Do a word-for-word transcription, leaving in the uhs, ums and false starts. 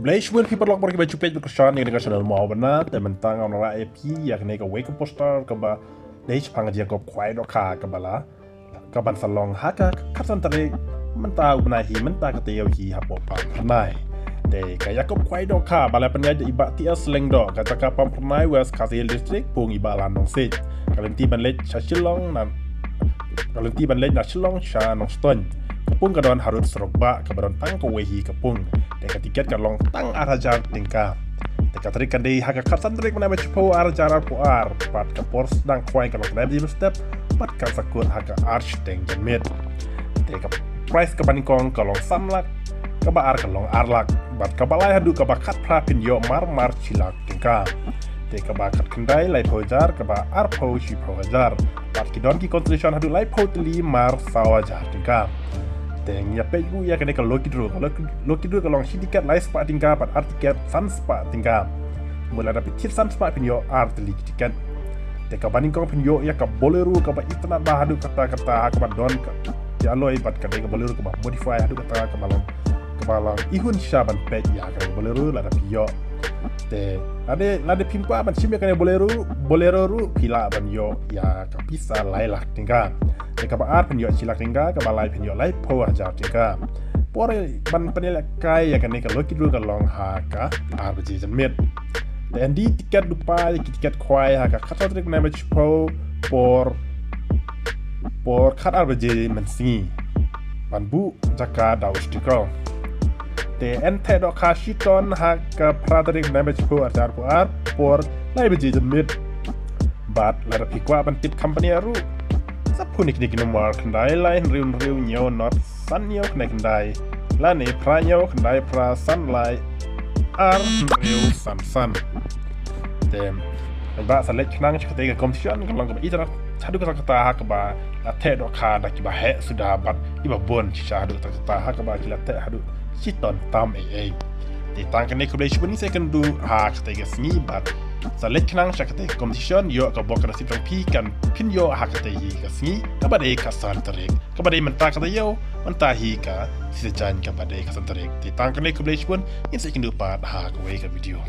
Khublei shibun phi paralok baroh kiba ju peit bad kyrshan ïa kane ka channel Mawbynna, te mynta nga wanrah ïa phi ïa kane kawei ka poster kaba dei shaphang Jacob Khwai Dohkha kaba la, kaban sa long ha ka khatsan tarik mynta u bnai hi, mynta ka taïew hi hapoh Pamphyrnai. Te ka Jacob Khwai Dohkha ba la pynïaid da i Bah T S Lyngdoh, ka jaka Pamphyrnai, West Khasi Hills District, pung i Bah Lam Nongsiej. Ka lynti ban leit sha Shillong na, ka lynti ban leit na Shillong sha Nongstoiñ. Ka pung ka don harud surok bah, kaba don tang kawei hi ka pung. Te ka tiket ka long tang ar hajar tyngka. Te ka tarik kan dei ha ka khatsan tarik bnai ba shiphew, ar hajar arphew ar, bad ka por sdang khwai ka long khyndai baje mynstep, bad kan sa kut ha ka ar shiteng janmiet. Te ka prize kaba nyngkong ka long san lak, kaba ar ka long ar lak, bad kaba lai haduh kaba khatphra phin ïoh mar mar shi lak tyngka. Te kaba khatkhyndai laiphew hajar, kaba arphew shiphew hajar. Bad ki don ki consolation haduh laiphew tylli mar saw hajar tyngka. Te ngi ïa peit ruh ïa kane ka lucky draw. Ka lucky, lucky draw ka long shi tiket lai spah tyngka bad ar tiket san spah tyngka. Mut lada phi thied san spah phin ïoh ar tylli ki tiket. Te kaba nyngkong phin ïoh ïa ka Bolero kaba itynnad bha haduh katta katta, ha kaba don ka, ïa alloy bad ka dei ka Bolero kaba modify haduh katta, kaba long, kaba long ihun shisha ban peit ïa ka Bolero lada phi ïoh. Te lada, lada phim kwah ban shim ïa kane Bolero, Bolero ruh phi lah ban ïoh ïa ka pisa lai lak tyngka. Te kaba ar phin ïoh shi lak tyngka, kaba lai phin ïoh laiphew hajar tyngka. Por ban pynïalehkai ïa kane ka lucky draw ka long ha ka ar baje janmiet. Te yn die tiket lypa ïa ki tiket khwai ha ka khatsan tarik bnai ba shiphew por, por khat ar baje mynsngi. Ban buh jaka da u sticker. Te yn theh dohkha shiton ha ka phra tarik bnai ba shiphew, ar hajar arphew ar, por lai baje janmiet. Bad lada phi kwah ban tip company ruh, sa phone ïa kine ki number: khyndai lai hynriew hynriew hynñiew nod san hynñiew khyndai khyndai, lane phra hynñiew khyndai phra san lai ar hynriew san san. Te ba sa leit khnang sha katei ka competition ka long kaba itynnad haduh katta katta, ha kaba la theh dohkha da kiba heh suda bad kiba bun shisha haduh katta katta, ha kaba ki la theh haduh shiton tam ei ei. Te tang kane, khublei shibun, ngin sa ïakynduh ha katei ka sngi bad sa leit khnang sha katei ka competition, ïoh ka bok ka nasib jong phi kan phin ïoh ha katei hi ka sngi kaba dei khatsan tarik, kaba dei mynta ka taïew, mynta hi ka sngi Saitjaiñ kaba dei khatsan tarik. Te tang kane, khublei shibun, ngin sa ïakynduh pat ha kawei ka video.